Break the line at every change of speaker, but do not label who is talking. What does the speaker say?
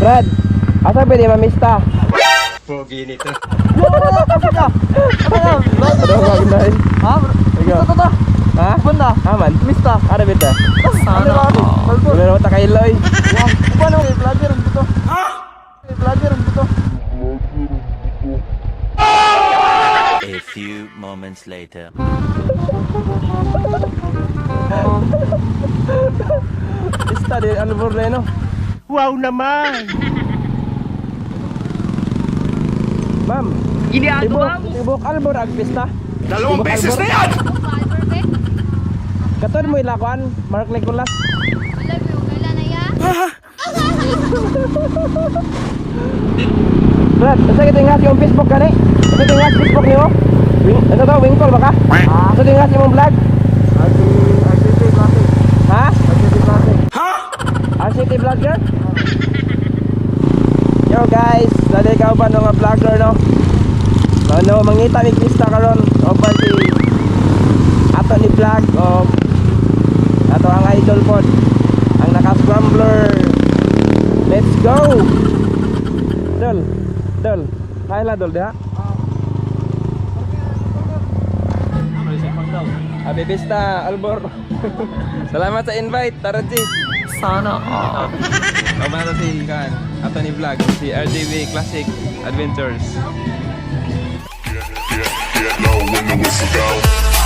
Brad, asa pwede mamista?
Pogi nito.
Ano ba ginahin?
Ha?
Ikaw.
Ito to.
Ha?
Banda.
Aman?
Mista.
Ara bita.
Ano ba? Balbon.
Wala naman ta kay Loy.
Paano? Vlogger dito. Ha? Vlogger dito.
A few moments later.
Pista di Albor na no.
Wow naman!
Ma'am. Ginagawa mo. Tibok Albor ag pista.
Dalawang
Tibok
beses
Albor.
na yan!
Katod mo ilakuan, Mark Nicolas. Brad, asa kita nga yung Facebook kani? Asa kita nga Facebook niyo? Wing, ano to, Wingcall ba ka? Asa kita nga imong vlog?
RCT Classic.
Ha?
RCT Classic.
RCT vlogger? Yo guys, dali ka ba mga vlogger, no? Ano, mangita ni Krista karon. Open si ato ni vlog o ato ang idol pod. Ang naka-scrambler. Let's go. Dol. Dol. Hi la dol diha. Happy Vista, Albor. Salamat sa invite, Tara G.
Sana all.
Tama na si Kan, ato ni vlog, si RJV Classic Adventures.
Get low when the whistle go.